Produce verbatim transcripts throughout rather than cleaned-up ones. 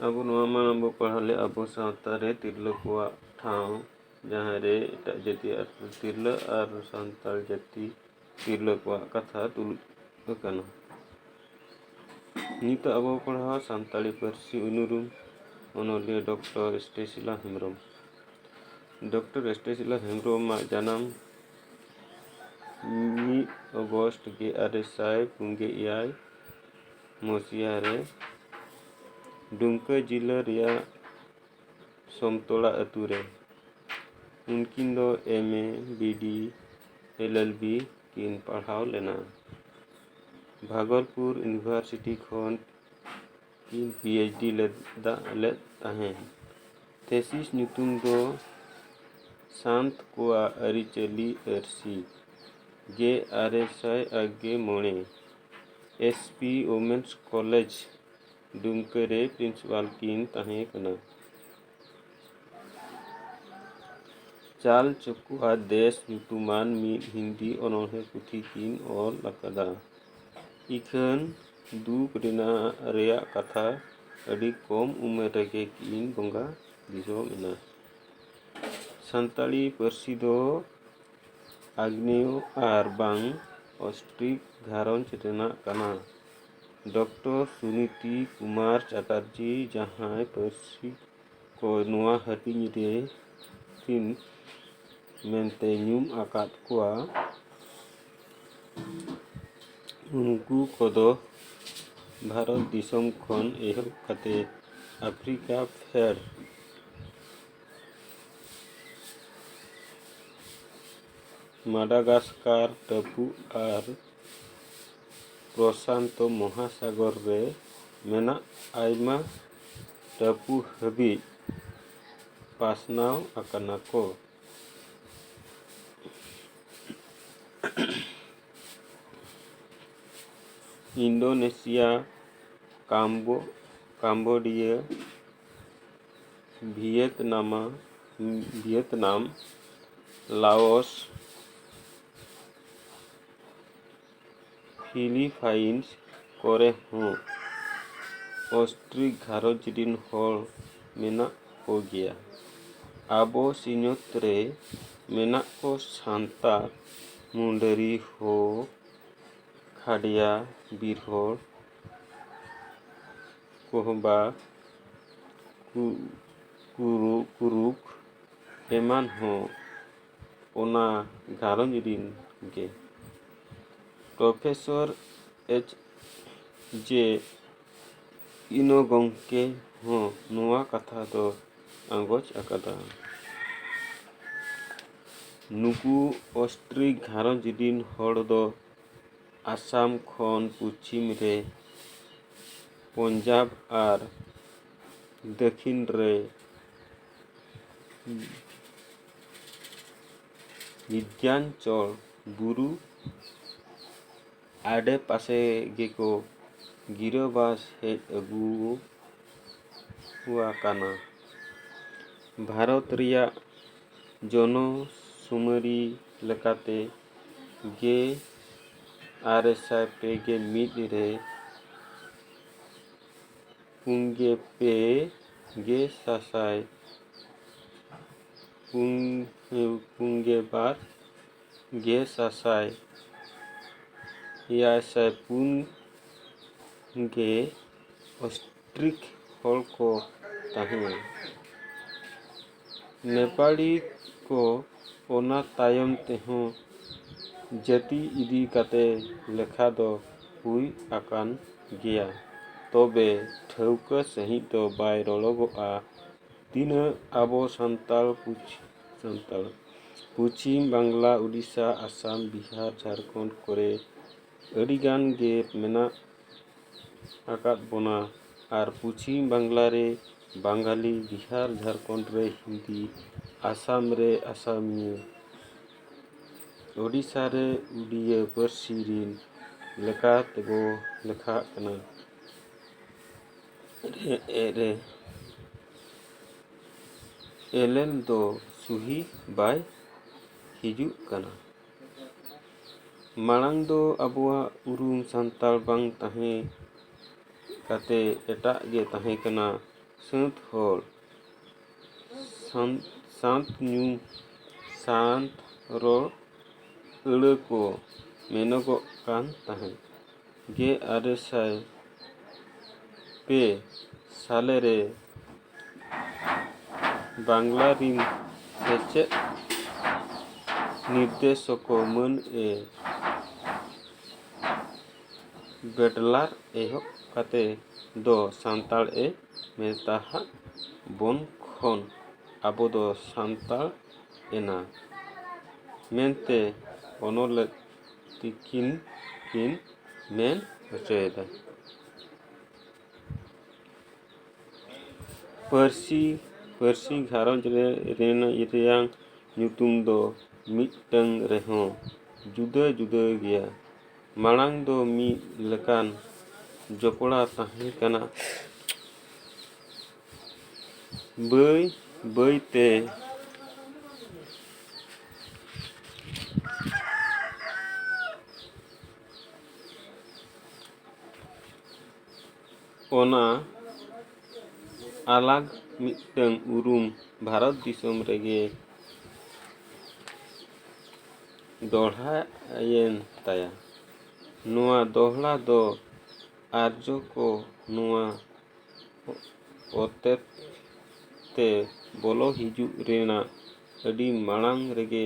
ᱟᱵᱚ ᱱᱚᱣᱟ ᱢᱟᱲᱟᱝ ᱵᱚ ᱯᱟᱲᱦᱟᱣ ᱞᱮᱫ, ᱟᱵᱚ ᱥᱟᱶᱛᱟ ᱨᱮ ᱛᱤᱨᱞᱟᱹ ᱠᱚᱣᱟᱜ ᱴᱷᱟᱶ, ᱡᱟᱦᱟᱸ ᱨᱮ ᱮᱴᱟᱜ ᱡᱟᱹᱛᱤ ᱟᱨ ᱛᱤᱨᱞᱟᱹ ᱟᱨ ᱥᱟᱱᱛᱟᱲ ᱡᱟᱹᱛᱤ ᱛᱤᱨᱞᱟᱹ ᱠᱚᱣᱟᱜ ᱠᱟᱛᱷᱟ ᱛᱩᱞᱩᱡ ᱟᱠᱟᱱᱟ᱾ ᱱᱤᱛᱚᱜ ᱟᱵᱚ ᱯᱟᱲᱦᱟᱣ ᱥᱟᱱᱛᱟᱲᱤ ᱯᱟᱹᱨᱥᱤ ᱩᱱᱩᱨᱩᱢ, ᱚᱱᱚᱞᱤᱭᱟᱹ ᱰᱚᱠᱴᱚᱨ ᱥᱴᱮᱥᱤᱞᱟ ᱦᱮᱢᱵᱨᱚᱢ᱾ ᱰᱚᱠᱴᱚᱨ ᱥᱴᱮᱥᱤᱞᱟ ᱦᱮᱢᱵᱨᱚᱢᱟᱜ ᱡᱟᱱᱟᱢ ᱢᱤᱫ ᱚᱜᱚᱥᱴ ᱜᱮᱞ ᱟᱨᱮ ᱥᱟᱭ ᱯᱩᱱ ᱜᱮᱞ ᱮᱭᱟᱭ ᱢᱚᱥᱤᱦᱟ ᱨᱮ ᱰᱩᱢᱠᱟᱹ ᱡᱤᱞᱟᱹ ᱨᱮᱭᱟᱜ ᱥᱚᱢᱛᱚᱲᱟ ᱟᱹᱛᱩ ᱨᱮ᱾ ᱩᱱᱠᱤᱱ ᱫᱚ M A, B D, L L B ᱠᱤᱱ ᱯᱟᱲᱦᱟᱣ ᱞᱮᱱᱟ᱾ ᱵᱷᱟᱜᱚᱞᱯᱩᱨ ᱤᱭᱩᱱᱤᱵᱷᱟᱨᱥᱤᱴᱤ ᱠᱷᱚᱱ ᱠᱤᱱ P H D ᱞᱮᱫᱟ, ᱞᱮᱫ ᱛᱟᱦᱮᱸᱫ᱾ ᱛᱷᱮᱥᱤᱥ ᱧᱩᱛᱩᱢ ᱫᱚ ᱥᱟᱱᱛ ᱠᱚᱣᱟᱜ ᱟᱹᱨᱤᱪᱟᱹᱞᱤ ᱟᱹᱨᱥᱤ, ᱜᱮᱞ ᱟᱨᱮ ᱥᱟᱭ ᱟᱨᱮ ᱜᱮᱞ ᱢᱚᱬᱮ, S P Women's College, ᱰᱩᱢᱠᱟᱹ ᱨᱮ ᱯᱨᱤᱱᱥᱤᱯᱟᱞ ᱠᱤᱱ ᱛᱟᱦᱮᱸ ᱠᱟᱱᱟ᱾ ᱪᱟᱞ ᱪᱚᱠᱣᱟ ᱫᱮᱥ ᱧᱩᱛᱩᱢᱟᱱ ᱢᱤᱫ ᱦᱤᱱᱫᱤ ᱚᱱᱚᱬᱦᱮ ᱯᱩᱛᱷᱤ ᱠᱤᱱ ᱚᱞ ᱟᱠᱟᱫᱟ᱾ ᱤᱠᱷᱟᱹᱱ ᱫᱩᱠ ᱨᱮᱱᱟᱜ, ᱨᱮᱭᱟᱜ ᱠᱟᱛᱷᱟ, ᱟᱹᱰᱤ ᱠᱚᱢ ᱩᱢᱮᱨ ᱨᱮᱜᱮ ᱠᱤᱱ ᱵᱚᱸᱜᱟ ᱫᱤᱥᱚᱢ ᱮᱱᱟ᱾ ᱥᱟᱱᱛᱟᱲᱤ ᱯᱟᱹᱨᱥᱤ ᱫᱚ ᱟᱜᱽᱱᱮᱭᱚ ᱟᱨ ᱵᱟᱝ ᱚᱥᱴᱨᱤᱠ ᱜᱷᱟᱨᱚᱸᱡᱽ ᱨᱮᱱᱟᱜ ᱠᱟᱱᱟ᱾ ᱰᱚᱠᱴᱚᱨ ᱥᱩᱱᱤᱛᱤ ᱠᱩᱢᱟᱨ ᱪᱟᱴᱟᱨᱡᱤ, ᱡᱟᱦᱟᱸᱭ ᱯᱟᱹᱨᱥᱤ ᱠᱚ ᱱᱚᱣᱟ ᱦᱟᱹᱴᱤᱧ ᱨᱮ ᱯᱷᱤᱱ ᱢᱮᱱᱛᱮ ᱧᱩᱢ ᱟᱠᱟᱫ ᱠᱚᱣᱟ, ᱩᱱᱠᱩ ᱠᱚᱫᱚ ᱵᱷᱟᱨᱚᱛ ᱫᱤᱥᱚᱢ ᱠᱷᱚᱱ ᱮᱦᱚᱵ ᱠᱟᱛᱮ ᱟᱯᱷᱨᱤᱠᱟ ᱯᱷᱮᱰ, ᱢᱟᱰᱟᱜᱟᱥᱠᱟᱨ ᱴᱟᱹᱯᱩ ᱟᱨ ᱯᱨᱚᱥᱟᱱᱛᱚ ᱢᱚᱦᱟᱥᱟᱜᱚᱨ ᱨᱮ ᱢᱮᱱᱟᱜ ᱟᱭᱢᱟ ᱴᱟᱹᱯᱩ ᱦᱟᱹᱵᱤᱡ ᱯᱟᱥᱱᱟᱣ ᱟᱠᱟᱱᱟ ᱠᱚ᱾ ᱤᱱᱰᱳᱱᱮᱥᱤᱭᱟ, ᱠᱟᱢᱵᱳ-, ᱠᱟᱢᱵᱳᱰᱤᱭᱟ, ᱵᱷᱤᱭᱮᱛᱱᱟᱢᱟ, ᱵᱷᱤᱭᱮᱛᱱᱟᱢ, ᱞᱟᱣᱚᱥ, ᱯᱷᱤᱞᱤᱯᱟᱭᱤᱱᱥ ᱠᱚᱨᱮ ᱦᱚᱸ᱾ ᱚᱥᱴᱨᱤᱠ ᱜᱷᱟᱨᱚᱸᱡᱽ ᱨᱤᱱ ᱦᱚᱲ ᱢᱮᱱᱟᱜ ᱠᱚ ᱜᱮᱭᱟ᱾ ᱟᱵᱚ ᱥᱤᱧᱚᱛ ᱨᱮ ᱢᱮᱱᱟᱜ ᱠᱚ ᱥᱟᱱᱛᱟᱲ, ᱢᱩᱱᱰᱟᱹᱨᱤ, ᱦᱳ, ᱠᱷᱟᱰᱭᱟ, ᱵᱤᱨᱦᱚᱲ, ᱠᱚᱦᱚᱸᱵᱟ, ᱠᱩ-, ᱠᱩᱨᱩ-, ᱠᱩᱨᱩᱠ ᱮᱢᱟᱱ ᱦᱚᱸ ᱚᱱᱟ ᱜᱷᱟᱨᱚᱸᱡᱽ ᱨᱤᱱ ᱜᱮ᱾ ᱯᱨᱚᱯᱷᱮᱥᱚᱨ ᱮᱪ ᱡᱮ ᱤᱱᱳ ᱜᱚᱢᱠᱮ ᱦᱚᱸ ᱱᱚᱣᱟ ᱠᱟᱛᱷᱟ ᱫᱚ ᱟᱸᱜᱚᱪ ᱟᱠᱟᱫᱟ᱾ ᱱᱩᱠᱩ ᱚᱥᱴᱨᱤᱠ ᱜᱷᱟᱨᱚᱸᱡᱽ ᱨᱤᱱ ᱦᱚᱲ ᱫᱚ ᱟᱥᱟᱢ ᱠᱷᱚᱱ ᱯᱚᱪᱷᱤᱢ ᱨᱮ ᱯᱚᱧᱡᱟᱵᱽ ᱟᱨ ᱫᱟᱹᱠᱷᱤᱱ ᱨᱮ ᱵᱤᱫᱽᱭᱟᱧᱪᱚᱞ ᱵᱩᱨᱩ ᱟᱰᱮ ᱯᱟᱥᱮ ᱜᱮᱠᱚ ᱜᱤᱨᱟᱹᱵᱟᱥ ᱦᱮᱡ ᱟᱹᱜᱩ ᱟᱠᱟᱱᱟ᱾ ᱵᱷᱟᱨᱚᱛ ᱨᱮᱭᱟᱜ ᱡᱚᱱᱚᱥᱩᱢᱟᱹᱨᱤ ᱞᱮᱠᱟᱛᱮ ᱜᱮ ᱟᱨᱮ ᱥᱟᱭ ᱯᱮ ᱜᱮ ᱢᱤᱫ ᱨᱮ ᱯᱩᱱ ᱜᱮ ᱯᱮ ᱜᱮ ᱥᱟᱥᱟᱭ ᱯᱩᱱ, ᱯᱩᱱ ᱜᱮ ᱵᱟᱨ ᱜᱮ ᱥᱟᱥᱟᱭ ᱮᱭᱟᱭ ᱥᱟᱭ ᱯᱩᱱ ᱜᱮ ᱚᱥᱴᱨᱤᱠ ᱦᱚᱲ ᱠᱚ ᱛᱟᱦᱮᱸᱭᱟ᱾ ᱱᱮᱯᱟᱲᱤ ᱠᱚ ᱚᱱᱟ ᱛᱟᱭᱚᱢ ᱛᱮᱦᱚᱸ ᱡᱟᱹᱛᱤ ᱤᱫᱤ ᱠᱟᱛᱮ ᱞᱮᱠᱷᱟ ᱫᱚ ᱦᱩᱭ ᱟᱠᱟᱱ ᱜᱮᱭᱟ, ᱛᱚᱵᱮ ᱴᱷᱟᱹᱣᱠᱟᱹ ᱥᱟᱺᱦᱤᱡ ᱫᱚ ᱵᱟᱭ ᱨᱚᱲᱚᱜᱚᱜᱼᱟ᱾ ᱛᱤᱱᱟᱹᱜ ᱟᱵᱚ ᱥᱟᱱᱛᱟᱲ ᱯᱩᱪ-, ᱥᱟᱱᱛᱟᱲ ᱯᱚᱪᱷᱤᱢ ᱵᱟᱝᱞᱟ, ᱩᱰᱤᱥᱟ, ᱟᱥᱟᱢ, ᱵᱤᱦᱟᱨ, ᱡᱷᱟᱲᱠᱷᱚᱸᱰ ᱠᱚᱨᱮ ᱟᱹᱰᱤᱜᱟᱱ ᱜᱮ ᱢᱮᱱᱟᱜ ᱟᱠᱟᱫ ᱵᱚᱱᱟ᱾ ᱟᱨ ᱯᱚᱪᱷᱤᱢ ᱵᱟᱝᱞᱟ ᱨᱮ ᱵᱟᱝᱜᱟᱞᱤ, ᱵᱤᱦᱟᱨ ᱡᱷᱟᱲᱠᱷᱚᱸᱰ ᱨᱮ ᱦᱤᱱᱫᱤ, ᱟᱥᱟᱢ ᱨᱮ ᱟᱥᱟᱢᱤᱭᱟᱹ, ᱳᱰᱤᱥᱟ ᱨᱮ ᱩᱰᱤᱭᱟᱹ ᱯᱟᱹᱨᱥᱤ ᱨᱤᱱ ᱞᱮᱠᱟ ᱛᱮᱵᱚ ᱞᱮᱠᱷᱟᱜ ᱠᱟᱱᱟ᱾ ᱨᱮ, ᱨᱮ, ᱮᱞᱮᱞ ᱫᱚ ᱥᱩᱦᱤ ᱵᱟᱭ ᱦᱤᱡᱩᱜ ᱠᱟᱱᱟ᱾ ᱢᱟᱲᱟᱝ ᱫᱚ ᱟᱵᱚᱣᱟᱜ ᱩᱨᱩᱢ ᱥᱟᱱᱛᱟᱲ ᱵᱟᱝ ᱛᱟᱦᱮᱸ ᱠᱟᱛᱮ ᱮᱴᱟᱜ ᱜᱮ ᱛᱟᱦᱮᱸ ᱠᱟᱱᱟ᱾ ᱥᱟᱹᱛ ᱦᱚᱲ, ᱥᱟᱱ-, ᱥᱟᱱᱛ ᱧᱩ, ᱥᱟᱱᱛ ᱨᱚᱲ ᱟᱹᱲᱟᱹ ᱠᱚ ᱢᱮᱱᱚᱜᱚᱜ ᱠᱟᱱ ᱛᱟᱦᱮᱸᱫ᱾ ᱜᱮᱞ ᱟᱨᱮ ᱥᱟᱭ ᱯᱮ ᱥᱟᱞᱮ ᱨᱮ ᱵᱟᱝᱞᱟ ᱨᱤᱱ ᱥᱮᱪᱮᱫ ᱱᱤᱨᱫᱮᱥᱚᱠ ᱢᱟᱹᱱ ᱮ ᱵᱮᱰᱞᱟᱨ ᱮᱦᱚᱵ ᱠᱟᱛᱮ ᱫᱚ ᱥᱟᱱᱛᱟᱲ ᱮ ᱢᱮᱛᱟᱦᱟᱜ ᱵᱚᱱ ᱠᱷᱚᱱ ᱟᱵᱚ ᱫᱚ ᱥᱟᱱᱛᱟᱲ ᱮᱱᱟ ᱢᱮᱱᱛᱮ ᱚᱱᱚᱞ ᱛᱤᱠᱤᱱ ᱠᱤᱱ ᱢᱮᱱ ᱦᱚᱪᱚᱭᱮᱫᱟ᱾ ᱯᱟᱹᱨᱥᱤ, ᱯᱟᱹᱨᱥᱤ ᱜᱷᱟᱨᱚᱸᱡᱽ ᱨᱮ, ᱨᱮᱱᱟᱜ, ᱨᱮᱭᱟᱝ ᱧᱩᱛᱩᱢ ᱫᱚ ᱢᱤᱫᱴᱟᱝ ᱨᱮᱦᱚᱸ ᱡᱩᱫᱟᱹ ᱡᱩᱫᱟᱹ ᱜᱮᱭᱟ᱾ ᱢᱟᱲᱟᱝ ᱫᱚ ᱢᱤᱫ ᱞᱮᱠᱟᱱ ᱡᱚᱯᱲᱟ ᱛᱟᱦᱮᱸ ᱠᱟᱱᱟ᱾ ᱵᱟᱹᱭ ᱵᱟᱹᱭ ᱛᱮ ᱚᱱᱟ ᱟᱞᱟᱜᱽ ᱢᱤᱫᱴᱟᱝ ᱩᱨᱩᱢ ᱵᱷᱟᱨᱚᱛ ᱫᱤᱥᱚᱢ ᱨᱮᱜᱮ ᱫᱚᱦᱲᱟᱭᱮᱱ ᱛᱟᱭᱟ᱾ ᱱᱚᱣᱟ ᱫᱚᱦᱲᱟ ᱫᱚ ᱟᱨᱡᱚ ᱠᱚ ᱱᱚᱣᱟ ᱚᱛᱮᱛ ᱛᱮ ᱵᱚᱞᱚ ᱦᱤᱡᱩᱜ ᱨᱮᱱᱟᱜ ᱟᱹᱰᱤ ᱢᱟᱲᱟᱝ ᱨᱮᱜᱮ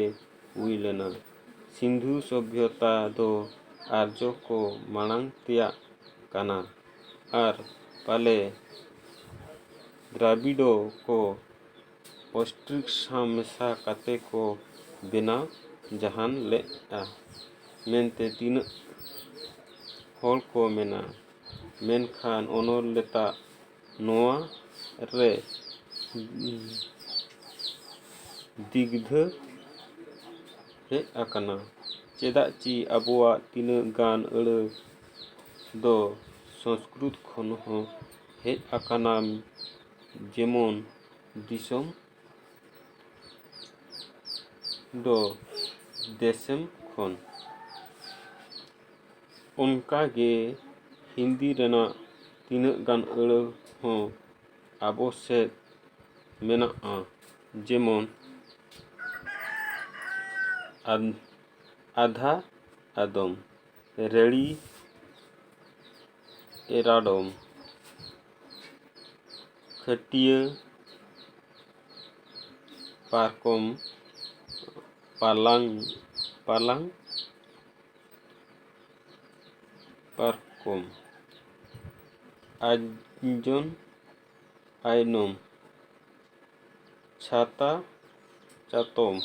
ᱦᱩᱭ ᱞᱮᱱᱟ᱾ ᱥᱤᱱᱫᱷᱩ ᱥᱚᱵᱷᱭᱚᱛᱟ ᱫᱚ ᱟᱨᱡᱚ ᱠᱚ ᱢᱟᱲᱟᱝ ᱛᱮᱭᱟᱜ ᱠᱟᱱᱟ ᱟᱨ ᱯᱟᱞᱮ ᱫᱨᱟᱵᱤᱰᱚ ᱠᱚ ᱚᱥᱴᱨᱤᱠ ᱥᱟᱶ ᱢᱮᱥᱟ ᱠᱟᱛᱮ ᱠᱚ ᱵᱮᱱᱟᱣ ᱡᱟᱦᱟᱱ ᱞᱮᱫᱼᱟ ᱢᱮᱱᱛᱮ ᱛᱤᱱᱟᱹᱜ ᱦᱚᱲ ᱠᱚ ᱢᱮᱱᱟ᱾ ᱢᱮᱱᱠᱷᱟᱱ ᱚᱱᱚᱞ ᱞᱮᱛᱟᱜ ᱱᱚᱣᱟ ᱨᱮ ᱫᱤᱜᱽᱫᱷᱟᱹ ᱦᱮᱡ ᱟᱠᱟᱱᱟ᱾ ᱪᱮᱫᱟᱜ ᱪᱤ ᱟᱵᱚᱣᱟᱜ ᱛᱤᱱᱟᱹᱜ ᱜᱟᱱ ᱟᱹᱲᱟᱹ ᱫᱚ ᱥᱚᱝᱥᱠᱨᱩᱛ ᱠᱷᱚᱱ ᱦᱚᱸ ᱦᱮᱡ ᱟᱠᱟᱱᱟ, ᱡᱮᱢᱚᱱ ᱫᱤᱥᱚᱢ ᱫᱚ ᱫᱮᱥᱮᱢ ᱠᱷᱚᱱ᱾ ᱚᱱᱠᱟ ᱜᱮ ᱦᱤᱱᱫᱤ ᱨᱮᱱᱟᱜ ᱛᱤᱱᱟᱹᱜ ᱜᱟᱱ ᱟᱹᱲᱟᱹ ᱦᱚᱸ ᱟᱵᱚ ᱥᱮᱫ ᱢᱮᱱᱟᱜᱼᱟ, ᱡᱮᱢᱚᱱ ᱟᱫ-, ᱟᱫᱷᱟ ᱟᱫᱚᱢ, ᱨᱮᱲᱤ ᱮᱨᱟᱰᱚᱢ, ᱠᱷᱟᱹᱴᱭᱟᱹ ᱯᱟᱨᱠᱚᱢ, ᱯᱟᱞᱟᱝ, ᱯᱟᱞᱟᱝ ᱯᱟᱨᱠᱚᱢ, ᱟᱡᱚᱱ ᱟᱭᱱᱚᱢ, ᱪᱷᱟᱛᱟ ᱪᱟᱛᱚᱢ᱾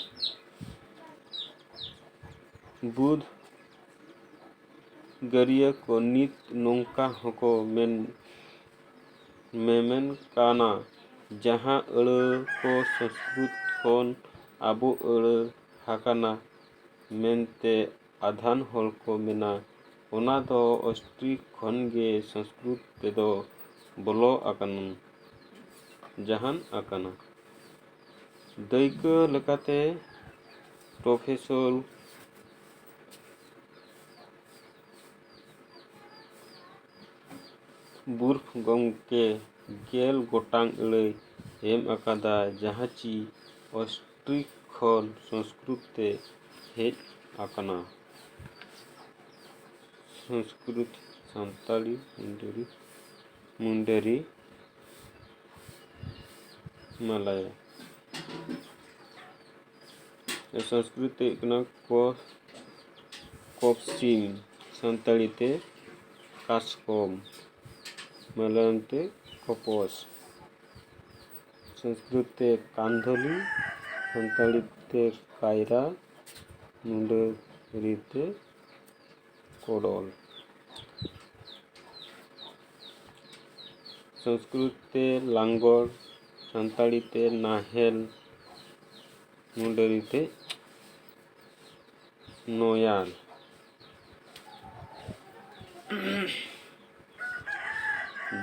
ᱵᱩᱫᱷ ᱜᱟᱹᱨᱤᱭᱟᱹ ᱠᱚ ᱱᱤᱛ ᱱᱚᱝᱠᱟ ᱦᱚᱸᱠᱚ ᱢᱮᱱ, ᱢᱮᱢᱮᱱ ᱠᱟᱱᱟ, ᱡᱟᱦᱟᱸ ᱟᱹᱲᱟᱹ ᱠᱚ ᱥᱚᱸᱥᱠᱨᱩᱛ ᱠᱷᱚᱱ ᱟᱵᱚ ᱟᱹᱲᱟᱹ ᱟᱠᱟᱱᱟ ᱢᱮᱱᱛᱮ ᱟᱫᱷᱟᱱ ᱦᱚᱲ ᱠᱚ ᱢᱮᱱᱟ, ᱚᱱᱟ ᱫᱚ ᱚᱥᱴᱨᱤᱠ ᱠᱷᱚᱱ ᱜᱮ ᱥᱚᱸᱥᱠᱨᱩᱛ ᱛᱮᱫᱚ ᱵᱚᱞᱚ ᱟᱠᱟᱱ, ᱡᱟᱦᱟᱱ ᱟᱠᱟᱱᱟ᱾ ᱫᱟᱹᱭᱠᱟᱹ ᱞᱮᱠᱟᱛᱮ, ᱯᱨᱚᱯᱷᱮᱥᱚᱨ ᱵᱩᱨᱯᱷ ᱜᱚᱢᱠᱮ ᱜᱮᱞ ᱜᱚᱴᱟᱝ ᱟᱹᱲᱟᱹᱭ ᱮᱢ ᱟᱠᱟᱫᱟ, ᱡᱟᱦᱟᱸ ᱪᱤ ᱚᱥᱴᱨᱤᱠ ᱠᱷᱚᱱ ᱥᱚᱸᱥᱠᱨᱩᱛ ᱛᱮ ᱦᱮᱡ ᱟᱠᱟᱱᱟ᱾ ᱥᱚᱸᱥᱠᱨᱩᱛ, ᱥᱟᱱᱛᱟᱲᱤ, ᱢᱩᱱᱰᱟᱹᱨᱤ, ᱢᱩᱱᱰᱟᱹᱨᱤ, ᱢᱟᱞᱟᱭᱟ᱾ ᱥᱚᱸᱥᱠᱨᱩᱛ ᱛᱮ ᱦᱩᱭᱩᱜ ᱠᱟᱱᱟ ᱠᱚ-, ᱠᱚᱯᱥᱤᱢ, ᱥᱟᱱᱛᱟᱲᱤ ᱛᱮ ᱠᱟᱥᱠᱚᱢ, ᱢᱟᱞᱟᱭᱟᱞᱟᱢ ᱛᱮ ᱠᱚᱯᱚᱥ, ᱥᱚᱸᱥᱠᱨᱩᱛ ᱛᱮ ᱠᱟᱱᱫᱷᱚᱞᱤ, ᱥᱟᱱᱛᱟᱲᱤ ᱛᱮ ᱠᱟᱭᱨᱟ, ᱢᱩᱱᱰᱟᱹᱨᱤ ᱛᱮ ᱠᱚᱰᱚᱞ᱾ ᱥᱚᱸᱥᱠᱨᱩᱛ ᱛᱮ ᱞᱟᱝᱜᱚᱲ, ᱥᱟᱱᱛᱟᱲᱤ ᱛᱮ ᱱᱟᱦᱮᱞ, ᱢᱩᱱᱰᱟᱹᱨᱤ ᱛᱮ ᱱᱚᱭᱟᱞ᱾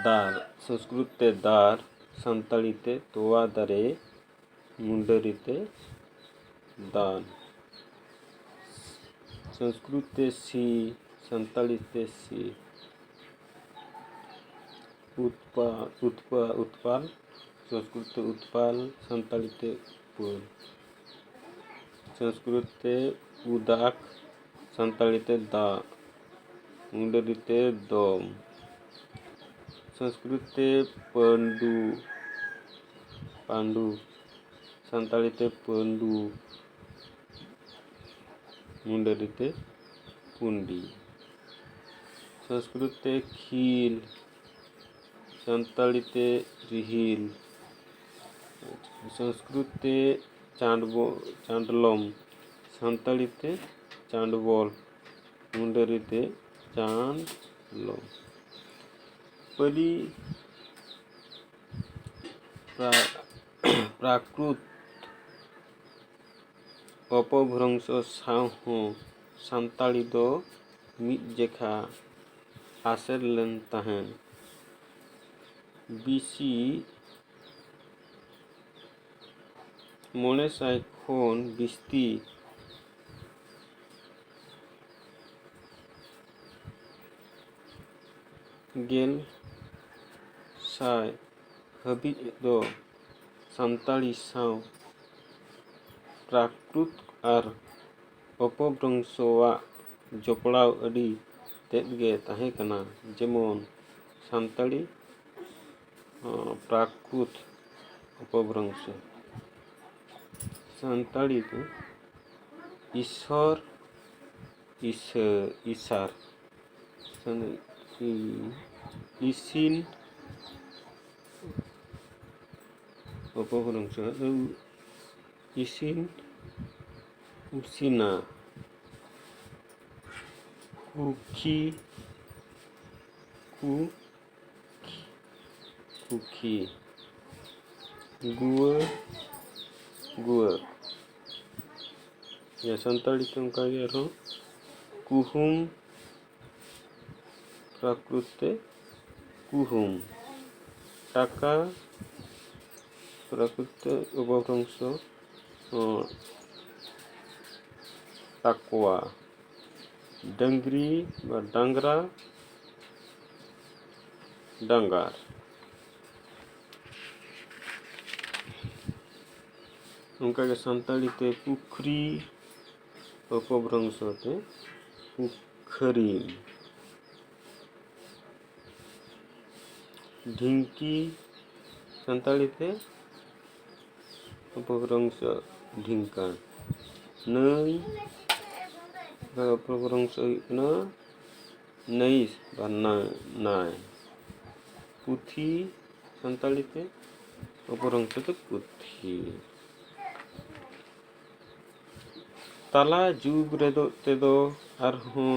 ᱫᱟᱨ, ᱥᱚᱸᱥᱠᱨᱩᱛ ᱛᱮ ᱫᱟᱨ, ᱥᱟᱱᱛᱟᱲᱤ ᱛᱮ ᱛᱚᱣᱟ ᱫᱟᱨᱮ, ᱢᱩᱱᱰᱟᱹᱨᱤ ᱛᱮ ᱫᱟᱱ᱾ ᱥᱚᱸᱥᱠᱨᱩᱛ ᱛᱮ ᱥᱤ, ᱥᱟᱱᱛᱟᱲᱤ ᱛᱮ ᱥᱤ᱾ ᱩᱛᱯᱟ ᱩᱛᱯᱟ ᱩᱛᱯᱟᱞ, ᱥᱚᱝᱥᱠᱨᱤᱛ ᱛᱮ ᱩᱛᱯᱟᱞ, ᱥᱟᱱᱛᱟᱲᱤ ᱛᱮ ᱩᱯᱟᱹᱞ᱾ ᱥᱚᱝᱥᱠᱨᱤᱛ ᱛᱮ ᱩᱫᱟᱠ, ᱥᱟᱱᱛᱟᱲᱤ ᱛᱮ ᱫᱟᱜ, ᱢᱩᱱᱰᱟᱹᱨᱤ ᱛᱮ ᱫᱚᱢ᱾ ᱥᱚᱝᱥᱠᱨᱤᱛ ᱛᱮ ᱯᱟᱹᱱᱰᱩ, ᱯᱟᱹᱱᱰᱩ, ᱥᱟᱱᱛᱟᱲᱤ ᱛᱮ ᱯᱟᱹᱱᱰᱩ, ᱢᱩᱱᱰᱟᱹᱨᱤ ᱛᱮ ᱯᱩᱱᱰᱤ᱾ ᱥᱚᱝᱥᱠᱨᱤᱛ ᱛᱮ ᱠᱷᱤᱞ, ᱥᱟᱱᱛᱟᱲᱤ ᱛᱮ ᱨᱤᱦᱤᱞ᱾ ᱥᱚᱝᱥᱠᱨᱤᱛ ᱛᱮ ᱪᱟᱸᱰᱵᱚ ᱪᱟᱸᱰᱞᱚᱢ, ᱥᱟᱱᱛᱟᱲᱤ ᱛᱮ ᱪᱟᱸᱰᱵᱚᱞ, ᱢᱩᱱᱰᱟᱹᱨᱤ ᱛᱮ ᱪᱟᱸᱰᱞᱚᱢ᱾ ᱯᱟᱹᱞᱤ ᱯᱨᱟ- ᱯᱨᱟᱠᱨᱩᱛ ᱚᱯᱚᱵᱷᱨᱚᱝᱥᱚ ᱥᱟᱶ ᱦᱚᱸ ᱥᱟᱱᱛᱟᱲᱤ ᱫᱚ ᱢᱤᱫ ᱡᱮᱠᱷᱟ ᱟᱥᱮᱨ ᱞᱮᱱ ᱛᱟᱦᱮᱸᱫ᱾ ᱵᱤ ᱥᱤ ᱢᱚᱬᱮ ᱥᱟᱭ ᱠᱷᱚᱱ ᱵᱤᱥᱛᱤ ᱜᱮᱞ ᱥᱟᱭ ᱦᱟᱹᱵᱤᱡ ᱫᱚ ᱥᱟᱱᱛᱟᱲᱤ ᱥᱟᱶ ᱯᱨᱟᱠᱨᱩᱛ ᱟᱨ ᱚᱯᱚᱵᱷᱨᱚᱝᱥᱚᱣᱟᱜ ᱡᱚᱯᱲᱟᱣ ᱟᱹᱰᱤ ᱛᱮᱫ ᱜᱮ ᱛᱟᱦᱮᱸ ᱠᱟᱱᱟ, ᱡᱮᱢᱚᱱ ᱥᱟᱱᱛᱟᱲᱤ, ᱚ, ᱯᱨᱟᱠᱨᱩᱛ, ᱚᱯᱚᱵᱷᱨᱚᱝᱥᱚ᱾ ᱥᱟᱱᱛᱟᱲᱤ ᱫᱚ ᱤᱥᱚᱨ, ᱤᱥᱟᱹ, ᱤᱥᱟᱨ, ᱥᱟᱱ-, ᱤ-, ᱤᱥᱤᱱ, ᱚᱯᱚᱵᱷᱨᱚᱝᱥᱚ, ᱤᱥᱤᱱ, ᱩᱥᱤᱱᱟ, ᱠᱩᱠᱷᱤ, ᱠᱩ, ᱠᱩᱠᱷᱤ, ᱜᱩᱣᱟᱹ, ᱜᱩᱣᱟᱹ᱾ ᱡᱟᱦᱟᱸ ᱥᱟᱱᱛᱟᱲᱤ ᱛᱮ ᱚᱱᱠᱟ ᱜᱮ ᱟᱨᱦᱚᱸ ᱠᱩᱦᱩᱢ, ᱯᱨᱟᱠᱨᱩᱛ ᱛᱮ ᱠᱩᱦᱩᱢ᱾ ᱴᱟᱠᱟ, ᱯᱨᱟᱠᱨᱩᱛ ᱛᱮ ᱚᱯᱚᱵᱷᱨᱚᱝᱥᱚ, ᱚ, ᱴᱟᱠᱣᱟ᱾ ᱰᱟᱹᱝᱨᱤ ᱵᱟ ᱰᱟᱝᱨᱟ, ᱰᱟᱸᱜᱟᱨ᱾ ᱚᱱᱠᱟᱜᱮ ᱥᱟᱱᱛᱟᱲᱤ ᱛᱮ ᱯᱩᱠᱷᱨᱤ, ᱚᱯᱚᱵᱷᱨᱚᱝᱥᱚ ᱛᱮ ᱯᱩᱠᱷᱨᱤ᱾ ᱰᱷᱤᱝᱠᱤ, ᱥᱟᱱᱛᱟᱲᱤ ᱛᱮ ᱚᱯᱚᱵᱷᱨᱚᱝᱥᱚ ᱰᱷᱤᱝᱠᱟ᱾ ᱱᱟᱹᱭ, ᱚᱯᱚᱵᱷᱨᱚᱝᱥᱚ ᱦᱩᱭᱩᱜ ᱠᱟᱱᱟ ᱱᱟᱹᱭ ᱵᱟ ᱱᱟ-, ᱱᱟᱭ᱾ ᱯᱩᱛᱷᱤ, ᱥᱟᱱᱛᱟᱲᱤ ᱛᱮ ᱚᱯᱚᱵᱷᱨᱚᱝᱥᱚ ᱛᱮ ᱯᱩᱛᱷᱤ᱾ ᱛᱟᱞᱟ ᱡᱩᱜᱽ ᱨᱮᱫᱚ ᱛᱮᱫᱚ ᱟᱨᱦᱚᱸ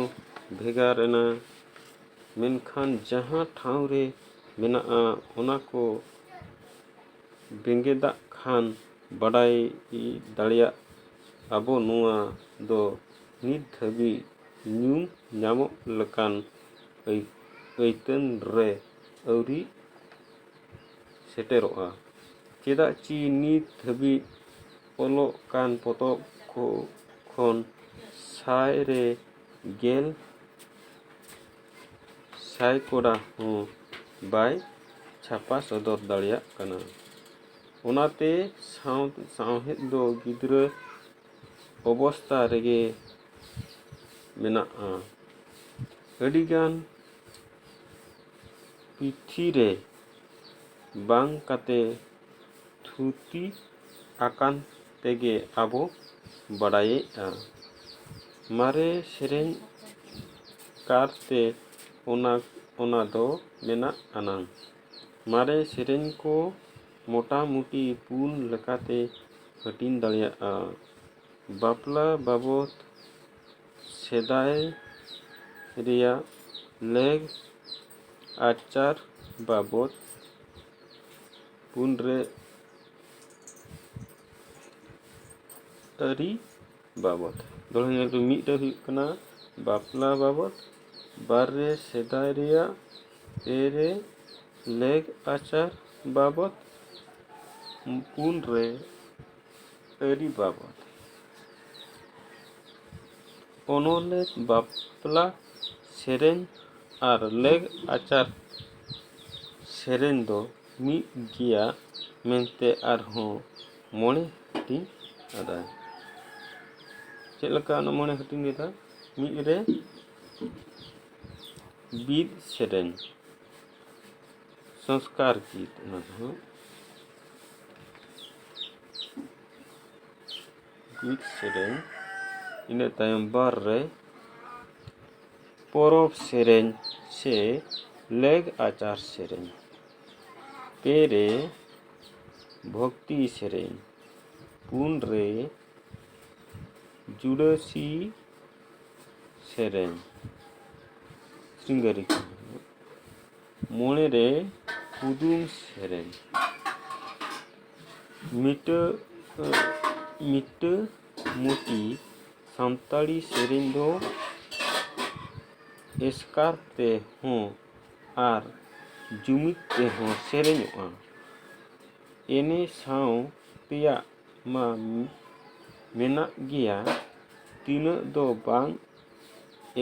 ᱵᱷᱮᱜᱟᱨ ᱮᱱᱟ, ᱢᱮᱱᱠᱷᱟᱱ ᱡᱟᱦᱟᱸ ᱴᱷᱟᱶ ᱨᱮ ᱢᱮᱱᱟᱜᱼᱟ, ᱚᱱᱟ ᱠᱚ ᱵᱮᱸᱜᱮᱫᱟᱜ ᱠᱷᱟᱱ ᱵᱟᱰᱟᱭ ᱫᱟᱲᱮᱭᱟᱜ ᱟᱵᱚ ᱱᱚᱣᱟ ᱫᱚ ᱱᱤᱛ ᱫᱷᱟᱹᱵᱤᱡ ᱧᱩᱢ ᱧᱟᱢᱚᱜ ᱞᱮᱠᱟᱱ ᱟᱹᱭ-, ᱟᱹᱭᱛᱟᱹᱱ ᱨᱮ ᱟᱹᱣᱨᱤ ᱥᱮᱴᱮᱨᱚᱜᱼᱟ᱾ ᱪᱮᱫᱟᱜ ᱪᱤ ᱱᱤᱛ ᱫᱷᱟᱹᱵᱤᱡ ᱚᱞᱚᱜ ᱠᱟᱱ ᱯᱚᱛᱚᱵ ᱠᱚ ᱠᱷᱚᱱ ᱥᱟᱭ ᱨᱮ ᱜᱮᱞ ᱥᱟᱭᱠᱚᱲᱟ ᱦᱚᱸ ᱵᱟᱭ ᱪᱷᱟᱯᱟ ᱥᱚᱫᱚᱨ ᱫᱟᱲᱮᱭᱟᱜ ᱠᱟᱱᱟ᱾ ᱚᱱᱟᱛᱮ ᱥᱟᱶ-, ᱥᱟᱶᱦᱮᱫ ᱫᱚ ᱜᱤᱫᱽᱨᱟᱹ ᱚᱵᱚᱥᱛᱟ ᱨᱮᱜᱮ ᱢᱮᱱᱟᱜᱼᱟ᱾ ᱟᱹᱰᱤᱜᱟᱱ ᱯᱩᱛᱷᱤ ᱨᱮ ᱵᱟᱝ ᱠᱟᱛᱮ ᱛᱷᱩᱛᱤ ᱟᱠᱟᱱ ᱛᱮᱜᱮ ᱟᱵᱚ ᱵᱟᱰᱟᱭᱮᱜᱼᱟ᱾ ᱢᱟᱨᱮ ᱥᱮᱨᱮᱧ ᱠᱟᱨᱛᱮ ᱚᱱᱟ, ᱚᱱᱟ ᱫᱚ ᱢᱮᱱᱟᱜ ᱟᱱᱟᱝ᱾ ᱢᱟᱨᱮ ᱥᱮᱨᱮᱧ ᱠᱚ ᱢᱚᱴᱟᱢᱩᱴᱤ ᱯᱩᱱ ᱞᱮᱠᱟᱛᱮ ᱦᱟᱹᱴᱤᱧ ᱫᱟᱲᱮᱭᱟᱜᱼᱟ᱾ ᱵᱟᱯᱞᱟ ᱵᱟᱵᱚᱫ, ᱥᱮᱫᱟᱭ ᱨᱮᱭᱟᱜ ᱞᱮᱜ ᱟᱪᱟᱨ ᱵᱟᱵᱚᱫ, ᱯᱩᱱ ᱨᱮ ᱟᱹᱨᱤ ᱵᱟᱵᱚᱫ᱾ ᱫᱚᱦᱲᱟ ᱧᱮᱞ ᱯᱮ, ᱢᱤᱫ ᱨᱮ ᱦᱩᱭᱩᱜ ᱠᱟᱱᱟ ᱵᱟᱯᱞᱟ ᱵᱟᱵᱚᱫ, ᱵᱟᱨ ᱨᱮ ᱥᱮᱫᱟᱭ ᱨᱮᱭᱟᱜ, ᱯᱮ ᱨᱮ ᱞᱮᱜ ᱟᱪᱟᱨ ᱵᱟᱵᱚᱫ, ᱯᱩᱱ ᱨᱮ ᱟᱹᱨᱤ ᱵᱟᱵᱚᱫ᱾ ᱚᱱᱚᱞᱮ ᱵᱟᱯᱞᱟ ᱥᱮᱨᱮᱧ ᱟᱨ ᱞᱮᱜ ᱟᱪᱟᱨ ᱥᱮᱨᱮᱧ ᱫᱚ ᱢᱤᱫ ᱜᱮᱭᱟ ᱢᱮᱱᱛᱮ ᱟᱨᱦᱚᱸ ᱢᱚᱬᱮ ᱦᱟᱹᱴᱤᱧ ᱟᱫᱟᱭ᱾ ᱪᱮᱫ ᱞᱮᱠᱟ ᱚᱱᱟ ᱢᱚᱬᱮ ᱦᱟᱹᱴᱤᱧ ᱞᱮᱫᱟ? ᱢᱤᱫ ᱨᱮ ᱵᱤᱫ ᱥᱮᱨᱮᱧ, ᱥᱚᱝᱥᱠᱟᱨ ᱜᱤᱛ, ᱚᱱᱟ ᱫᱚ ᱵᱤᱫ ᱥᱮᱨᱮᱧ, ᱤᱱᱟᱹ ᱛᱟᱭᱚᱢ ᱵᱟᱨ ᱨᱮ ᱯᱚᱨᱚᱵᱽ ᱥᱮᱨᱮᱧ ᱥᱮ ᱞᱮᱜ ᱟᱪᱟᱨ ᱥᱮᱨᱮᱧ, ᱯᱮ ᱨᱮ ᱵᱷᱚᱠᱛᱤ ᱥᱮᱨᱮᱧ, ᱯᱩᱱ ᱨᱮ ᱡᱩᱰᱟᱹᱥᱤ ᱥᱮᱨᱮᱧ, ᱥᱨᱤᱝᱜᱟᱨᱤ ᱠᱟᱹᱦᱱᱤ, ᱢᱚᱬᱮ ᱨᱮ ᱠᱩᱫᱩᱢ ᱥᱮᱨᱮᱧ᱾ ᱢᱤᱴᱟᱹ-, ᱢᱤᱴᱟᱹ ᱢᱩᱴᱤ ᱥᱟᱱᱛᱟᱲᱤ ᱥᱮᱨᱮᱧ ᱫᱚ ᱮᱥᱠᱟᱨ ᱛᱮᱦᱚᱸ ᱟᱨ ᱡᱩᱢᱤᱫ ᱛᱮᱦᱚᱸ ᱥᱮᱨᱮᱧᱚᱜᱼᱟ᱾ ᱮᱱᱮ ᱥᱟᱶ ᱛᱮᱭᱟᱜ ᱢᱟ ᱢᱮᱱᱟᱜ ᱜᱮᱭᱟ, ᱛᱤᱱᱟᱹᱜ ᱫᱚ ᱵᱟᱝ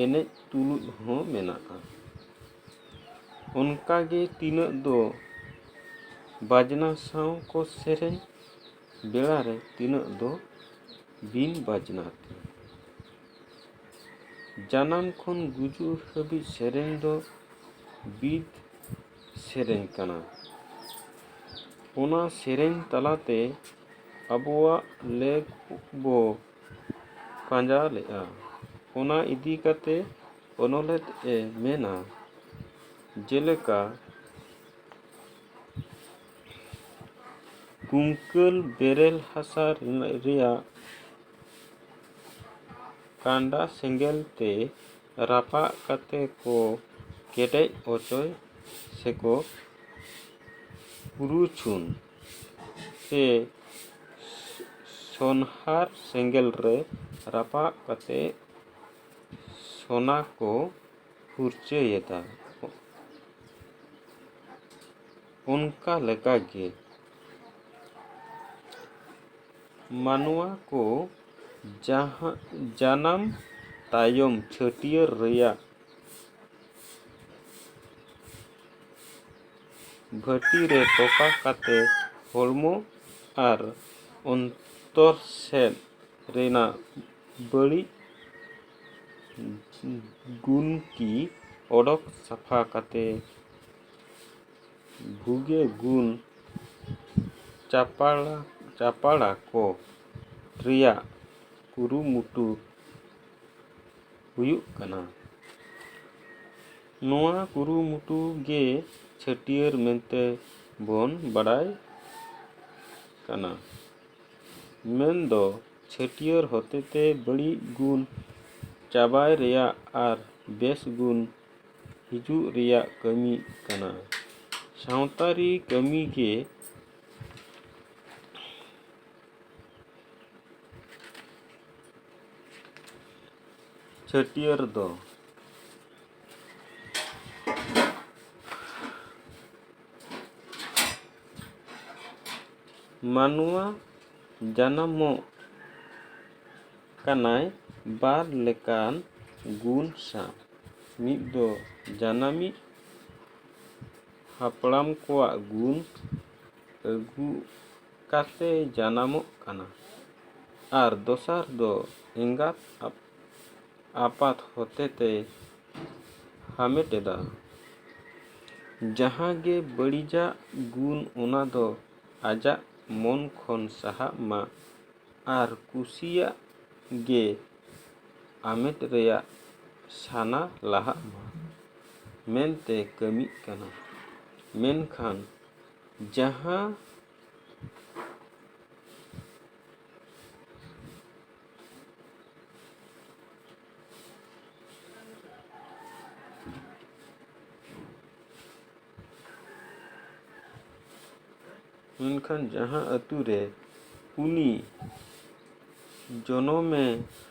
ᱮᱱᱮᱡ ᱛᱩᱞᱩᱡ ᱦᱚᱸ ᱢᱮᱱᱟᱜᱼᱟ᱾ ᱚᱱᱠᱟᱜᱮ ᱛᱤᱱᱟᱹᱜ ᱫᱚ ᱵᱟᱡᱽᱱᱟ ᱥᱟᱶ ᱠᱚ ᱥᱮᱨᱮᱧ, ᱵᱮᱲᱟ ᱨᱮ ᱛᱤᱱᱟᱹᱜ ᱫᱚ ᱵᱤᱱ ᱵᱟᱡᱽᱱᱟ ᱛᱮ᱾ ᱡᱟᱱᱟᱢ ᱠᱷᱚᱱ ᱜᱩᱡᱩᱜ ᱦᱟᱹᱵᱤᱡ ᱥᱮᱨᱮᱧ ᱫᱚ ᱵᱤᱫ ᱥᱮᱨᱮᱧ ᱠᱟᱱᱟ᱾ ᱚᱱᱟ ᱥᱮᱨᱮᱧ ᱛᱟᱞᱟᱛᱮ ᱟᱵᱚᱣᱟᱜ ᱞᱮᱠ ᱵᱚ ᱯᱟᱸᱡᱟ ᱞᱮᱜᱼᱟ᱾ ᱚᱱᱟ ᱤᱫᱤ ᱠᱟᱛᱮ ᱚᱱᱚᱞᱮᱫ ᱮ ᱢᱮᱱᱟ, ᱡᱮᱞᱮᱠᱟ, ᱠᱩᱝᱠᱟᱹᱞ ᱵᱮᱨᱮᱞ ᱦᱟᱥᱟ ᱨᱮᱭᱟᱜ ᱠᱟᱸᱰᱟ ᱥᱮᱸᱜᱮᱞ ᱛᱮ ᱨᱟᱯᱟᱜ ᱠᱟᱛᱮ ᱠᱚ ᱠᱮᱴᱮᱡ ᱚᱪᱚᱭ ᱥᱮᱠᱚ ᱠᱩᱨᱩᱪᱷᱩᱱ ᱥᱮ ᱥᱚᱱᱦᱟᱨ ᱥᱮᱸᱜᱮᱞ ᱨᱮ ᱨᱟᱯᱟᱜ ᱠᱟᱛᱮ ᱥᱚᱱᱟ ᱠᱚ ᱯᱷᱩᱨᱪᱟᱹᱭᱮᱫᱟ᱾ ᱚᱱᱠᱟ ᱞᱮᱠᱟᱜᱮ ᱢᱟᱱᱣᱟ ᱠᱚ ᱡᱟᱦᱟᱸ ᱡᱟᱱᱟᱢ ᱛᱟᱭᱚᱢ ᱪᱷᱟᱹᱴᱭᱟᱹᱨ ᱨᱮᱭᱟᱜ ᱵᱷᱟᱹᱴᱤ ᱨᱮ ᱛᱚᱯᱟ ᱠᱟᱛᱮ ᱦᱚᱲᱢᱚ ᱟᱨ ᱚᱱᱛᱚᱨ ᱥᱮᱫ ᱨᱮᱱᱟᱜ ᱵᱟᱹᱲᱤᱡ ᱜᱩᱱ ᱠᱤ ᱚᱰᱚᱠ ᱥᱟᱯᱷᱟ ᱠᱟᱛᱮ ᱵᱷᱩᱜᱮ ᱜᱩᱱ ᱪᱟᱯᱟᱲᱟ, ᱪᱟᱯᱟᱲᱟ ᱠᱚ ᱨᱮᱭᱟᱜ ᱠᱩᱨᱩᱢᱩᱴᱩ ᱦᱩᱭᱩᱜ ᱠᱟᱱᱟ᱾ ᱱᱚᱣᱟ ᱠᱩᱨᱩᱢᱩᱴᱩ ᱜᱮ ᱪᱷᱟᱹᱴᱭᱟᱹᱨ ᱢᱮᱱᱛᱮ ᱵᱚᱱ ᱵᱟᱰᱟᱭ ᱠᱟᱱᱟ᱾ ᱢᱮᱱᱫᱚ ᱪᱷᱟᱹᱴᱭᱟᱹᱨ ᱦᱚᱛᱮᱛᱮ ᱵᱟᱹᱲᱤᱡ ᱜᱩᱱ ᱪᱟᱵᱟᱭ ᱨᱮᱭᱟᱜ ᱟᱨ ᱵᱮᱥ ᱜᱩᱱ ᱦᱤᱡᱩᱜ ᱨᱮᱭᱟᱜ ᱠᱟᱹᱢᱤ ᱠᱟᱱᱟ᱾ ᱥᱟᱶᱛᱟᱨᱤ ᱠᱟᱹᱢᱤ ᱜᱮ ᱪᱷᱟᱹᱴᱭᱟᱹᱨ ᱫᱚ᱾ ᱢᱟᱱᱣᱟ ᱡᱟᱱᱟᱢᱚᱜ ᱠᱟᱱᱟᱭ ᱵᱟᱨ ᱞᱮᱠᱟᱱ ᱜᱩᱱ ᱥᱟᱶ᱾ ᱢᱤᱫ ᱫᱚ ᱡᱟᱱᱟᱢᱤᱡ ᱦᱟᱯᱲᱟᱢ ᱠᱚᱣᱟᱜ ᱜᱩᱱ ᱟᱹᱜᱩ ᱠᱟᱛᱮ ᱡᱟᱱᱟᱢᱚᱜ ᱠᱟᱱᱟ, ᱟᱨ ᱫᱚᱥᱟᱨ ᱫᱚ ᱮᱸᱜᱟᱛ ᱟᱯ-, ᱟᱯᱟᱛ ᱦᱚᱛᱮᱛᱮ ᱦᱟᱢᱮᱴ ᱮᱫᱟ᱾ ᱡᱟᱦᱟᱸ ᱜᱮ ᱵᱟᱹᱲᱤᱡᱟᱜ ᱜᱩᱱ, ᱚᱱᱟ ᱫᱚ ᱟᱡᱟᱜ ᱢᱚᱱ ᱠᱷᱚᱱ ᱥᱟᱦᱟᱜ ᱢᱟ ᱟᱨ ᱠᱩᱥᱤᱭᱟᱜ ᱜᱮ ᱟᱢᱮᱴ ᱨᱮᱭᱟᱜ ᱥᱟᱱᱟ ᱞᱟᱦᱟᱜ ᱢᱟ ᱢᱮᱱᱛᱮ ᱠᱟᱹᱢᱤᱜ ᱠᱟᱱᱟ᱾ ᱢᱮᱱᱠᱷᱟᱱ ᱡᱟᱦᱟᱸ ᱢᱮᱱᱠᱷᱟᱱ ᱡᱟᱦᱟᱸ ᱟᱹᱛᱩ ᱨᱮ ᱩᱱᱤ ᱡᱚᱱᱚᱢᱮ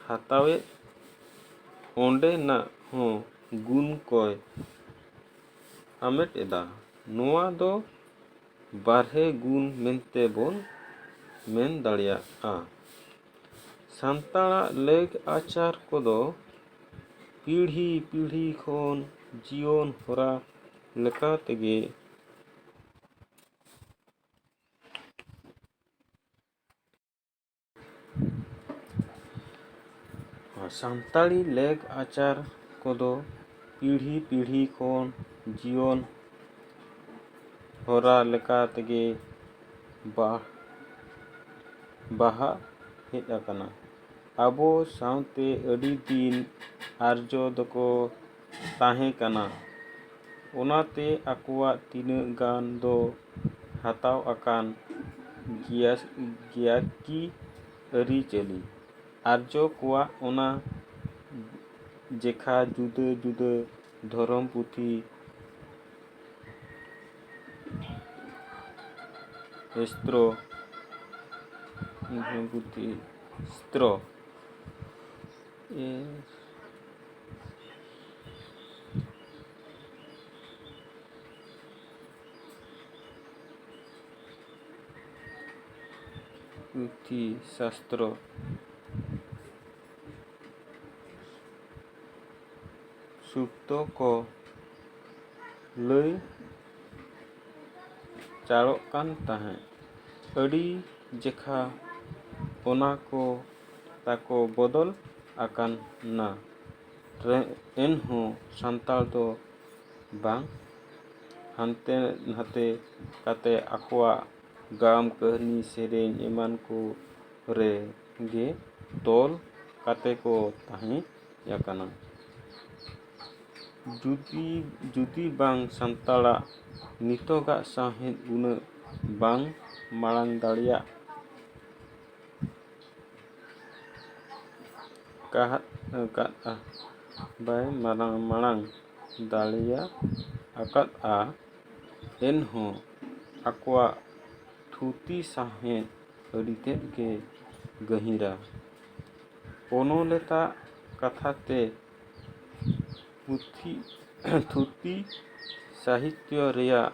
ᱦᱟᱛᱟᱣᱮᱫ, ᱚᱸᱰᱮᱱᱟᱜ ᱦᱚᱸ ᱜᱩᱱ ᱠᱚᱭ ᱦᱟᱢᱮᱴ ᱮᱫᱟ᱾ ᱱᱚᱣᱟ ᱫᱚ ᱵᱟᱨᱦᱮ ᱜᱩᱱ ᱢᱮᱱᱛᱮ ᱵᱚᱱ ᱢᱮᱱ ᱫᱟᱲᱮᱭᱟᱜᱼᱟ᱾ ᱥᱟᱱᱛᱟᱲᱟᱜ ᱞᱮᱠ ᱟᱪᱟᱨ ᱠᱚᱫᱚ ᱯᱤᱲᱦᱤ ᱯᱤᱲᱦᱤ ᱠᱷᱚᱱ ᱡᱤᱭᱚᱱ ᱦᱚᱨᱟ ᱞᱮᱠᱟ ᱛᱮᱜᱮ ᱥᱟᱱᱛᱟᱲᱤ ᱞᱮᱠ ᱟᱪᱟᱨ ᱠᱚᱫᱚ ᱯᱤᱲᱦᱤ ᱯᱤᱲᱦᱤ ᱠᱷᱚᱱ ᱡᱤᱭᱚᱱ ᱦᱚᱨᱟ ᱞᱮᱠᱟ ᱛᱮᱜᱮ ᱵᱟ-, ᱵᱟᱦᱟ ᱦᱮᱡ ᱟᱠᱟᱱᱟ᱾ ᱟᱵᱚ ᱥᱟᱶᱛᱮ ᱟᱹᱰᱤ ᱫᱤᱱ ᱟᱨᱡᱚ ᱫᱚᱠᱚ ᱛᱟᱦᱮᱸ ᱠᱟᱱᱟ᱾ ᱚᱱᱟᱛᱮ ᱟᱠᱚᱣᱟᱜ ᱛᱤᱱᱟᱹᱜ ᱜᱟᱱ ᱫᱚ ᱦᱟᱛᱟᱣ ᱟᱠᱟᱱ ᱜᱮᱭᱟ, ᱜᱮᱭᱟ ᱠᱤ ᱟᱹᱨᱤᱪᱟᱹᱞᱤ᱾ ᱟᱨᱡᱚ ᱠᱚᱣᱟᱜ ᱚᱱᱟ ᱡᱮᱠᱷᱟ ᱡᱩᱫᱟᱹ ᱡᱩᱫᱟᱹ ᱫᱷᱚᱨᱚᱢ ᱯᱩᱛᱷᱤ, ᱥᱟᱥᱛᱨᱚ, ᱯᱩᱛᱷᱤ, ᱥᱟᱥᱛᱨᱚ, ᱮ, ᱯᱩᱛᱷᱤ, ᱥᱟᱥᱛᱨᱚ, ᱥᱩᱠᱛᱚ ᱠᱚ ᱞᱟᱹᱭ ᱪᱟᱲᱚᱜ ᱠᱟᱱ ᱛᱟᱦᱮᱸᱫ᱾ ᱟᱹᱰᱤ ᱡᱮᱠᱷᱟ ᱚᱱᱟ ᱠᱚ ᱛᱟᱠᱚ ᱵᱚᱫᱚᱞ ᱟᱠᱟᱱᱟ᱾ ᱨᱮ-, ᱮᱱᱦᱚᱸ ᱥᱟᱱᱛᱟᱲ ᱫᱚ ᱵᱟᱝ, ᱦᱟᱱᱛᱮ ᱱᱟᱛᱮ ᱠᱟᱛᱮ ᱟᱠᱚᱣᱟᱜ ᱜᱟᱢ, ᱠᱟᱹᱦᱱᱤ, ᱥᱮᱨᱮᱧ ᱮᱢᱟᱱ ᱠᱚ ᱨᱮ ᱜᱮ ᱛᱚᱞ ᱠᱟᱛᱮ ᱠᱚ ᱛᱟᱦᱮᱸ ᱟᱠᱟᱱᱟ᱾ ᱡᱩᱫᱤ, ᱡᱩᱫᱤ ᱵᱟᱝ ᱥᱟᱱᱛᱟᱲᱟᱜ ᱱᱤᱛᱚᱜᱟᱜ ᱥᱟᱶᱦᱮᱫ ᱩᱱᱟᱹᱜ ᱵᱟᱝ ᱢᱟᱲᱟᱝ ᱫᱟᱲᱮᱭᱟᱜ ᱠᱟᱦᱟᱫ, ᱠᱟᱫᱼᱟ, ᱵᱟᱭ ᱢᱟᱨᱟᱝ, ᱢᱟᱲᱟᱝ ᱫᱟᱲᱮᱭᱟ ᱟᱠᱟᱫᱼᱟ, ᱮᱱᱦᱚᱸ ᱟᱠᱚᱣᱟᱜ ᱛᱷᱩᱛᱤ ᱥᱟᱶᱦᱮᱫ ᱟᱹᱰᱤ ᱛᱮᱫ ᱜᱮ ᱜᱟᱹᱦᱤᱨᱟ᱾ ᱚᱱᱚᱞᱮᱛᱟ ᱠᱟᱛᱷᱟ ᱛᱮ ᱯᱩᱛᱷᱤ, ᱛᱷᱩᱛᱤ ᱥᱟᱦᱤᱛᱭᱚ ᱨᱮᱭᱟᱜ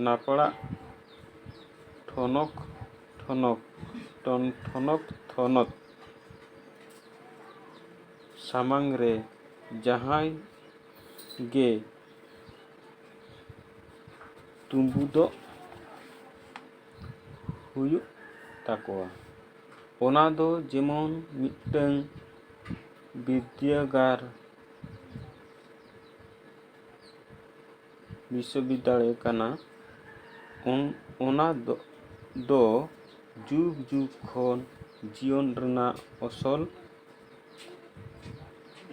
ᱱᱟᱯᱲᱟᱜ ᱴᱷᱚᱱᱚᱠ, ᱴᱷᱚᱱᱚᱠ, ᱴᱚᱱ-, ᱴᱷᱚᱱᱚᱠ, ᱛᱷᱚᱱᱚᱛ ᱥᱟᱢᱟᱝ ᱨᱮ ᱡᱟᱦᱟᱸᱭ ᱜᱮ ᱛᱩᱢᱵᱩᱫᱚᱜ ᱦᱩᱭᱩᱜ ᱛᱟᱠᱚᱣᱟ᱾ ᱚᱱᱟ ᱫᱚ ᱡᱮᱢᱚᱱ ᱢᱤᱫᱴᱟᱹᱝ ᱵᱤᱨᱫᱟᱹᱜᱟᱲ, ᱵᱤᱥᱥᱚᱵᱤᱫᱽᱫᱟᱞᱚᱭ ᱠᱟᱱᱟ᱾ ᱚᱱ-, ᱚᱱᱟ ᱫᱚ, ᱫᱚ ᱡᱩᱜᱽ ᱡᱩᱜᱽ ᱠᱷᱚᱱ ᱡᱤᱭᱚᱱ ᱨᱮᱱᱟᱜ ᱚᱥᱚᱞ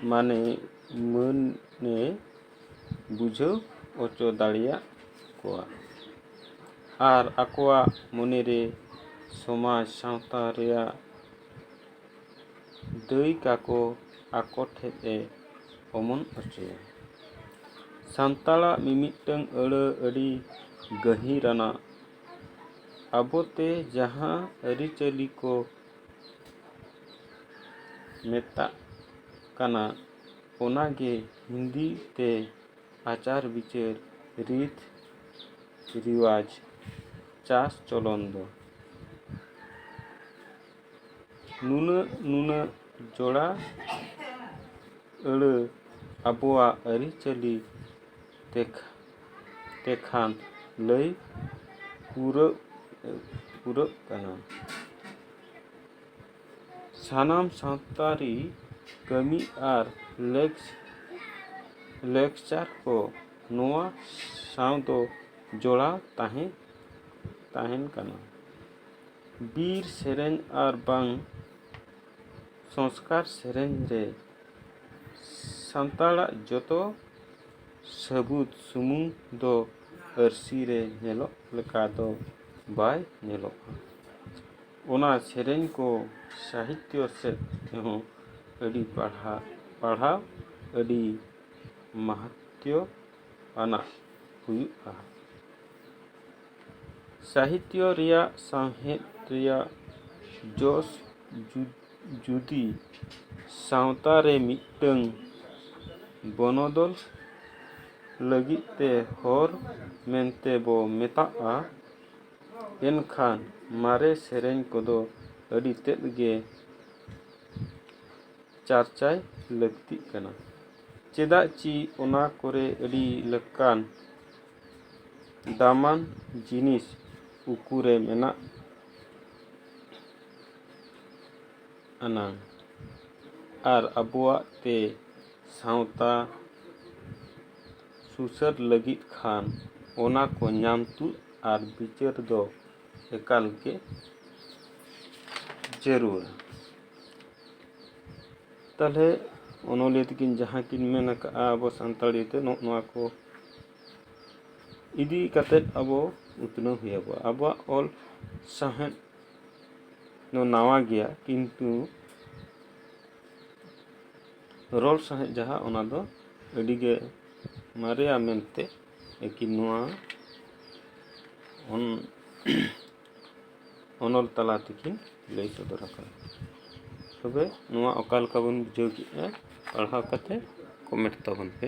ᱢᱟᱱᱮ ᱢᱟᱹᱱᱮ ᱵᱩᱡᱷᱟᱹᱣ ᱦᱚᱪᱚ ᱫᱟᱲᱮᱭᱟᱜ ᱠᱚᱣᱟ ᱟᱨ ᱟᱠᱚᱣᱟᱜ ᱢᱚᱱᱮᱨᱮ ᱥᱚᱢᱟᱡᱽ ᱥᱟᱶᱛᱟ ᱨᱮᱭᱟᱜ ᱫᱟᱹᱭᱠᱟᱹ ᱠᱚ ᱟᱠᱚ ᱴᱷᱮᱱ ᱮ ᱚᱢᱚᱱ ᱦᱚᱪᱚᱭᱟ᱾ ᱥᱟᱱᱛᱟᱲᱟᱜ ᱢᱤᱢᱤᱫᱴᱟᱹᱝ ᱟᱹᱲᱟᱹ ᱟᱹᱰᱤ ᱜᱟᱹᱦᱤᱨᱟᱱᱟ᱾ ᱟᱵᱚᱛᱮ ᱡᱟᱦᱟᱸ ᱟᱹᱨᱤᱪᱟᱹᱞᱤ ᱠᱚ ᱢᱮᱛᱟᱜ ᱠᱟᱱᱟ, ᱚᱱᱟᱜᱮ ᱦᱤᱱᱫᱤ ᱛᱮ ᱟᱪᱟᱨ ᱵᱤᱪᱟᱹᱨ, ᱨᱤᱛ ᱨᱤᱣᱟᱡᱽ, ᱪᱟᱥ ᱪᱚᱞᱚᱱ ᱫᱚ᱾ ᱱᱩᱱᱟᱹᱜ, ᱱᱩᱱᱟᱹᱜ ᱡᱚᱲᱟ ᱟᱹᱲᱟᱹ ᱟᱵᱚᱣᱟᱜ ᱟᱹᱨᱤᱪᱟᱹᱞᱤ ᱛᱮᱠᱷ-, ᱛᱮᱠᱷᱟᱱ ᱞᱟᱹᱭ ᱯᱩᱨᱟᱹᱜ, ᱯᱩᱨᱟᱹᱜ ᱠᱟᱱᱟ᱾ ᱥᱟᱱᱟᱢ ᱥᱟᱶᱛᱟᱨᱤ ᱠᱟᱹᱢᱤ ᱟᱨ ᱞᱮᱠ-, ᱞᱮᱠᱪᱟᱨ ᱠᱚ ᱱᱚᱣᱟ ᱥᱟᱶ ᱫᱚ ᱡᱚᱲᱟᱣ ᱛᱟᱦᱮᱸ, ᱛᱟᱦᱮᱱ ᱠᱟᱱᱟ᱾ ᱵᱤᱨ ᱥᱮᱨᱮᱧ ᱟᱨ ᱵᱟᱝ ᱥᱚᱝᱥᱠᱟᱨ ᱥᱮᱨᱮᱧ ᱨᱮ ᱥᱟᱱᱛᱟᱲᱟᱜ ᱡᱚᱛᱚ ᱥᱟᱹᱵᱩᱫ ᱥᱩᱢᱩᱝ ᱫᱚ ᱟᱹᱨᱥᱤ ᱨᱮ ᱧᱮᱞᱚᱜ ᱞᱮᱠᱟ ᱫᱚ ᱵᱟᱭ ᱧᱮᱞᱚᱜᱼᱟ᱾ ᱚᱱᱟ ᱥᱮᱨᱮᱧ ᱠᱚ ᱥᱟᱦᱤᱛᱭᱚ ᱥᱮᱫ ᱛᱮᱦᱚᱸ ᱟᱹᱰᱤ ᱯᱟᱲᱦᱟ-, ᱯᱟᱲᱦᱟᱣ ᱟᱹᱰᱤ ᱢᱟᱦᱟᱛᱭᱚ ᱟᱱᱟᱜ ᱦᱩᱭᱩᱜᱼᱟ᱾ ᱥᱟᱦᱤᱛᱭᱚ ᱨᱮᱭᱟᱜ ᱥᱟᱶᱦᱮᱫ ᱨᱮᱭᱟᱜ ᱡᱚᱥ ᱡᱩ-, ᱡᱩᱫᱤ ᱥᱟᱶᱛᱟ ᱨᱮ ᱢᱤᱫᱴᱟᱹᱝ ᱵᱚᱱᱚᱫᱚᱞ ᱞᱟᱹᱜᱤᱫ ᱛᱮ ᱦᱚᱨ ᱢᱮᱱᱛᱮ ᱵᱚ ᱢᱮᱛᱟᱜᱼᱟ, ᱮᱱᱠᱷᱟᱱ ᱢᱟᱨᱮ ᱥᱮᱨᱮᱧ ᱠᱚᱫᱚ ᱟᱹᱰᱤ ᱛᱮᱫ ᱜᱮ ᱪᱟᱨᱪᱟᱭ ᱞᱟᱹᱠᱛᱤᱜ ᱠᱟᱱᱟ᱾ ᱪᱮᱫᱟᱜ ᱪᱤ ᱚᱱᱟ ᱠᱚᱨᱮ ᱟᱹᱰᱤ ᱞᱮᱠᱟᱱ ᱫᱟᱢᱟᱱ ᱡᱤᱱᱤᱥ ᱩᱠᱩᱨᱮ ᱢᱮᱱᱟᱜ, ᱟᱱᱟᱝ ᱟᱨ ᱟᱵᱚᱣᱟᱜ ᱛᱮ ᱥᱟᱶᱛᱟ ᱥᱩᱥᱟᱹᱨ ᱞᱟᱹᱜᱤᱫ ᱠᱷᱟᱱ ᱚᱱᱟ ᱠᱚ ᱧᱟᱢ ᱛᱩᱫ ᱟᱨ ᱵᱤᱪᱟᱹᱨ ᱫᱚ ᱮᱠᱟᱞ ᱜᱮ ᱡᱟᱹᱨᱩᱲᱟ᱾ ᱛᱟᱦᱚᱞᱮ ᱚᱱᱚᱞᱤᱭᱟᱹ ᱛᱟᱹᱠᱤᱱ ᱡᱟᱦᱟᱸ ᱠᱤᱱ ᱢᱮᱱ ᱟᱠᱟᱫᱼᱟ ᱟᱵᱚ ᱥᱟᱱᱛᱟᱲᱤ ᱛᱮ, ᱱᱚᱜᱼᱚ ᱱᱚᱣᱟ ᱠᱚ ᱤᱫᱤ ᱠᱟᱛᱮᱫ ᱟᱵᱚ ᱩᱛᱱᱟᱹᱣ ᱦᱩᱭ ᱟᱵᱚᱣᱟ᱾ ᱟᱵᱚᱣᱟᱜ ᱚᱞ ᱥᱟᱶᱦᱮᱫ ᱫᱚ ᱱᱟᱣᱟ ᱜᱮᱭᱟ, ᱠᱤᱱᱛᱩ ᱨᱚᱲ ᱥᱟᱶᱦᱮᱫ ᱡᱟᱦᱟᱸ, ᱚᱱᱟ ᱫᱚ ᱟᱹᱰᱤ ᱜᱮ ᱢᱟᱨᱮᱭᱟ ᱢᱮᱱᱛᱮ ᱟᱹᱠᱤᱱ ᱱᱚᱣᱟ ᱚᱱ-, ᱚᱱᱚᱞ ᱛᱟᱞᱟ ᱛᱮᱠᱤᱱ ᱞᱟᱹᱭ ᱥᱚᱫᱚᱨ ᱟᱠᱟᱫᱟ᱾ ᱛᱚᱵᱮ ᱱᱚᱣᱟ ᱚᱠᱟ ᱞᱮᱠᱟ ᱵᱚᱱ ᱵᱩᱡᱷᱟᱹᱣ ᱠᱮᱫᱼᱟ, ᱯᱟᱲᱦᱟᱣ ᱠᱟᱛᱮ ᱠᱚᱢᱮᱱᱴ ᱛᱟᱵᱚᱱ ᱯᱮ᱾